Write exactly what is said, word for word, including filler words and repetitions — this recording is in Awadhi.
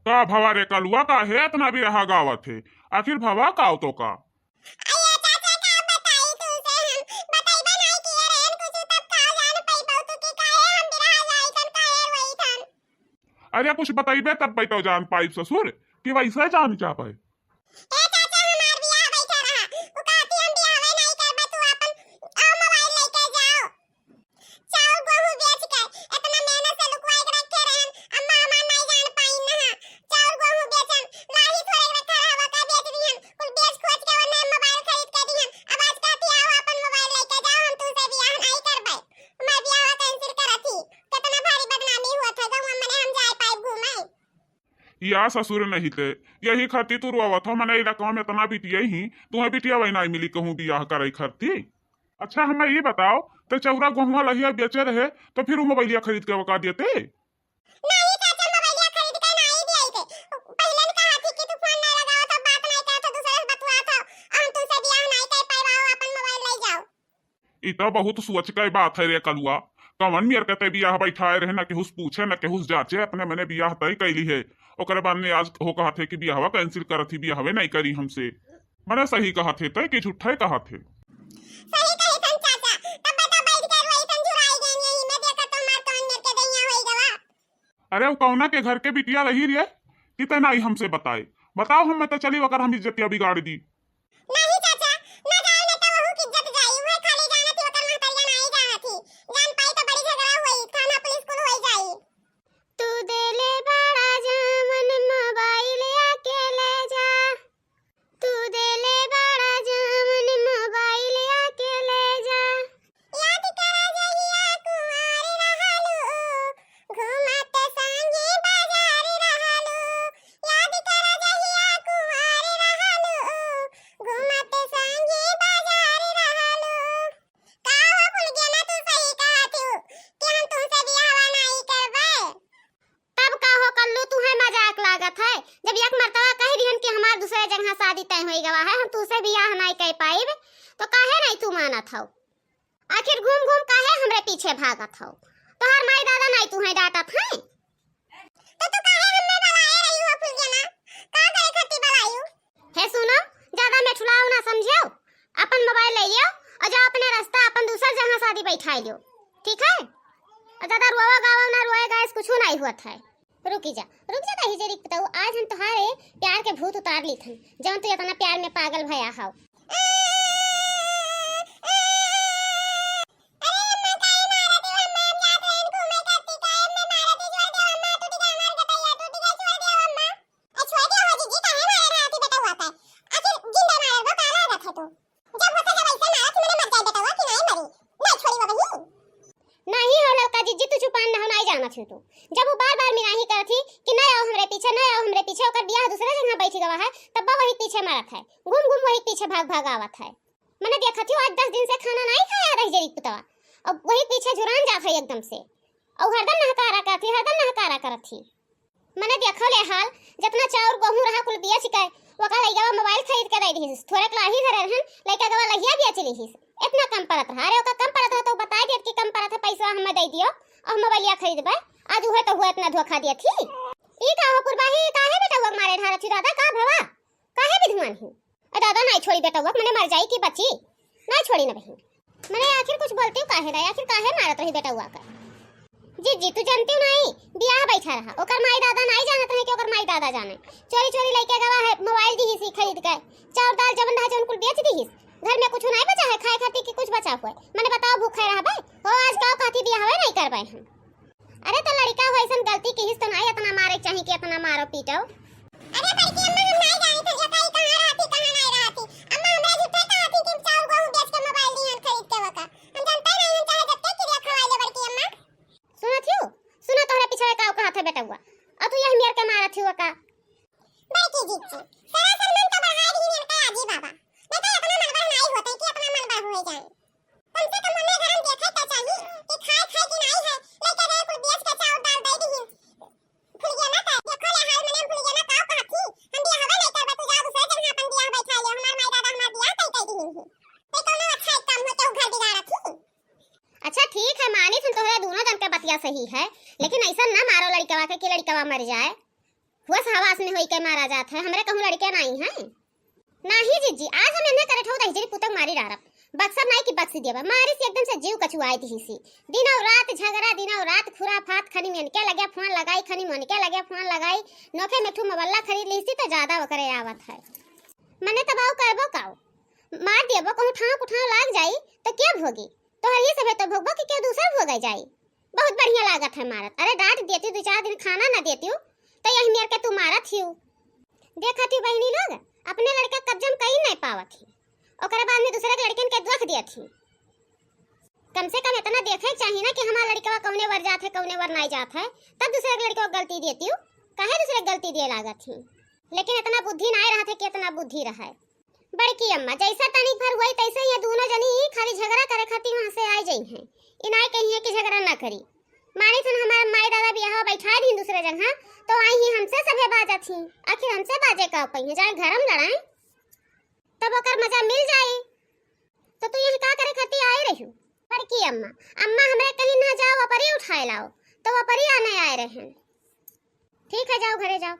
का भवा रे कलुआ, काहे एतना बिरहा गावत हे? आखिर भवा का तो का? अरे चाचा, का बताई तुमसे हम? बतइबे नाहीं किए रहन कुछ, तब का जान पइबउ तू कि काहे हम बिरहा जाइथन, काहे रोइथन? अरे कुछ बतइबे तब बइठो जान पाइब ससुर, कि वइसे जान जा पाए। ए चाचा, हमार बियाह बइठा रहा, उ कहती हम बियाहवे नाहीं करबे, तू आपन, अ, मोबाइल लइके जाओ। चाउर गोहूँ बेच के एतना मेहनत से लुकवाइ के रखे रहन, अम्मा हमार नाहीं जान पाइन ना। चाउर गोहूँ बेचन, लाही थोरे रखा रहा, वका बेच दिहन, कुल बेच खोच के ओने मोबाइल खरीद के दिहन। अब आज कहती आओ आपन मोबाइल लइके जाओ, हम तुमसे बियाह नाहीं करबे, हमार बियाह cancel करत ही। केतना भारी बदनामी हुआ था, गाँव में हम जाए पाए घूमे। या ससुर नहीं ते, यही खातिर तू रोवत हो, मने इलाका में एतना बिटिया ही, तुहे बिटिया वही नाहीं मिली कहूँ बियाह करे खातिर। अच्छा, हमें ई बताओ, ते चौरा गोहुआ लहिया बेचे रहे, तो फिर उ मोबाइलिया खरीद के वका देते? नाहीं चाचा, मोबाइलिया खरीद के नाहीं दिए थे। पहिले न कहा थी कि तू फोन नाहीं लगावत हो, बात नाहीं करत हो, दूसरे से बतुआत हो, हम तुमसे बियाह नाहीं कर पाए, आओ अपन मोबाइल ले जाओ। ई तो बहुत सोच के बात है रे कलुआ, कवन मेर के ते बियाह बैठाए रहे, न केहू से पूछे, न केहू से जांचे, अपने मने बियाह तय कैली है, ओकरे बाद में आज हो कहत है कि बियाहवा cancel करत ही, बियाहवे नाहीं करी हमसे। मने सही कहत हे तय कि झूठे कहत हे? सही कही थन चाचा, तब बता बैठ के रोई थन झुराई गई यही में, देखा तो हमार कौन मेर के दैया होई गवा। अरे वो कौना के घर के बिटिया रही रे कि तय नाहीं हमसे बताए? बताओ हम तो चली अगर हम इज्जतिया बिगाड़ दी। नहीं चाचा, ना जाए ना तो वहू की इज्जत जाई, उहे खाली जानत ही ओकर महतरिया नाहीं जानत ही, जान पाई तो बड़ी झगड़ा होई, थाना पुलिस कुल होई जाई। तू देले बड़ा जामन मोबाइल आके ले जा। तू देले बड़ा जामन मोबाइल आके ले जा। याद करा जहिया कुंवार रहलू, घूमत संगे बाजार रहलू। याद करा जहिया कुंवार रहलू, घूमत संगे बाजार रहलू। का हो फुलगेना, तू सही कहत हू कि हम तुमसे बियाहवा नाहीं करबे। तब का हो कल्लू, तुहे मजाक लागत है? जब एक मर्तबा कह दिहन कि हमार दूसरे जगह शादी तय होई गवा है, हम तुमसे बियाह नाहीं कर पाइब, तो काहे नाहीं तू मानत हौ? आखिर घूम घूम काहे हमरे पीछे भागत हौ? तोहार माई दादा नाहीं तुहे डांटत हैं? तो तू काहे हमें बुलाए रही हो फुलगेना? का करे खातिर बुलायू? हे सुनो, ज्यादा मेठुलाओ ना समझियो, अपन मोबाइल ले लियो और जाओ अपने रास्ता, अपन दूसर जगह शादी बैठाई लियो, ठीक है? और ज्यादा रोवा गावा ना, रोए गाए से कुछ नहीं हुआ था। रुकी जा, रुक जा, दही जरी बताऊ, आज हम तुम्हारे प्यार के भूत उतार ली थन, जौन तू इतना प्यार में पागल भया हाव। अरे अम्मा, काहे मारत हो अम्मा? हम जात रहन घूमे करती, काहे अम्मा मारत हो? छोड़ दे अम्मा, टूट गया हमार गटैया, टूट गया, छोड़ दे अम्मा। ए, छोड़ दे हो जीजी, काहे मारे रहा थी बेटवा का? आखिर जिंदा मारल बा, का लागत है तू? जब होता जब ऐसे मारत ही, मने मर जाए बेटवा कि नहीं मरी, नहीं छोड़ी वो बहिन। नहीं हो ललका जीजी, तू चुपान ना हो, नहीं जानत हो तू। जब वो बार बार मिनाही करत ही कि नहीं आओ हमरे पीछे, नहीं आओ हमरे पीछे, ओकर बियाह दूसरे जगह बैठी गवा है, तब वही पीछे मारत है, घूम घूम वही पीछे भाग भाग आवत है। मने देखत ही, आज दस दिन से खाना नहीं खाया रही जरी पुतवा, और वही पीछे झुरान जात है एकदम से, और हरदम नहकारा करत ही, हरदम नहकारा करत ही। मने देखो ले हाल, जितना चाउर गोहूँ रहा कुल बेच के, ओका लइका मोबाइल खरीद के दे दिहिस। थोड़े लाही धरे रहन, लइका गवा लहिया बेच लिहिस। इतना कम परत रहा। अरे ओका कम परत रहा तो बताई देत कि कम परत है, पैसा हमें दे दियो और मोबाइलिया खरीदबे। आज उहे तो हुआ इतना धोखा दिया थी। ई का हो कुरबाही, काहे बेटा हुआ मारे ढारत ही दादा, का भवा? काहे विधवान ही? ए दादा, नाई छोड़ी बेटवा, मने मर जाई कि बची? नाई छोड़ी न बहिन। मने आखिर कुछ बोलती हूँ काहे रहे, आखिर काहे मारत रही बेटवा का? जीजी, तू जानती हूँ नाई, बियाह बैठा रहा, ओकर माई दादा नाई जानत रहे कि ओकर माई दादा जाने। चोरी चोरी लइके गवा है, मोबाइल दिहिस ही खरीद के, चाउर दाल जवन रहा जवन कुल बेच दिहिस। घर में कुछ नाई बचा है खाए खातिर कि कुछ बचा हुआ है? मने बताओ, भूखे रहबे? हो, आज का कहती बियाहवे नहीं करबे हम। अरे तो लड़का हो, ऐसन गलती किहिस तो नाई इतना मारे के चाही कि इतना मारो पीटो। अरे बड़की अम्मा, हम नाई जानी थे, एका ई कहाँ रहती, कहाँ नाई रहती। अम्मा, हमरा झूठे कहती कि चाउर गोहूँ बेच के मोबाइल दिहन खरीद के वका। हम जानते नहीं, हम चाहे जत्ते किरिया खवाई ले बड़की अम्मा। सुनत हियो? सुनो तोहरे पिछवे का कहत है बेटवा। और तू यह मेर के मारत हियो का? बड़की जीजी, सरासर मन तो बढ़ाए दिहिन इनका आजी बाबा। नहीं तो इतना मनबढ़ नाई होते कि इतना मनबढ़ हुए जाए। कम से कम हमें घर में देखे तो चाहिए कि खाए खाए कि नाई है, लेके गए कुल बेच के चाउर दाल दे दिहिन। फुलगेना का, देखो ले हाल मने फुलगेना का कहत थी, हम बियाह हवे नहीं करबे, तू जा दूसरे जगह अपन बियाह बैठा ले, हमार माई दादा हमार बियाह तय कर दिहिन ही। ते कौनो अच्छा एक काम हो, केहू घर बिगाड़त ही। अच्छा ठीक है, मानी तुम तोहरे दोनों जन के बतिया सही है, लेकिन ऐसा ना मारो लड़कवा के कि लड़कवा मर जाए। हुआ हवास में होई के मारा जात है, हमरे कहूँ लड़के नाई हैं। नाही जिज्जी, आज हम इन्हें करे ठो दहिजरी पुतक मारी डारब। बक्सब नाई कि बक्स देबा, मारी से एकदम से जीव कचुआए दिहिसी। दिनौ रात झगड़ा, दिनौ रात खुराफात, खनी में इनके लगे फोन लगाई, खनी में उनके लगे फोन लगाई। नोखे में ठू मोबल्ला खरीद लिहिसी तो ज्यादा ओकरे आवत है। मने तब आऊ करबो काऊ, मार देबो, कहूँ ठाँव कुठाँव लाग जाई तो के भोगी? तोहर ये सभे तो भोगबो कि केहू दूसर भोगे जाई। बहुत बढ़िया लागत है मारत। अरे डांट देती, दो चार दिन खाना ना देती, तो यही मेर के तू मारत ही। देखत ही बहिनी लोग, अपने लड़का कब्जा में कई नहीं पावत ही, ओकरे बाद में दूसरे के लड़कन के दुख दियत ही। कम से कम इतना देखे के चाहिए ना कि हमार लड़कवा कौने वर जात है, कौने वर नहीं जात है, तब दूसरे के लड़कवा के गलती देती। काहे दूसरे के गलती दिए लागत ही? लेकिन इतना बुद्धि नहीं रहत है कि इतना बुद्धि रहे। बड़की अम्मा, जैसा तनिक भर हुई तैसे ये दोनों जनी खाली झगड़ा करे खातिर वहाँ से आ जाई हैं। इनाय कही है कि झगड़ा ना करी। मानी थन हमारे माई दादा बियाह बैठा दी दूसरे जगह, तो आई ही हमसे सभे बाजत ही। आखिर हमसे बाजे का पई है, जाए घर में लड़ाई, तब ओकर मजा मिल जाई। तो तू यहाँ का करे खातिर आए रही? बड़की अम्मा, अम्मा हमरे कहीं ना जाओ, अपरी उठाए लाओ, तो अपरी आने आए रहे। ठीक है, जाओ घरे जाओ।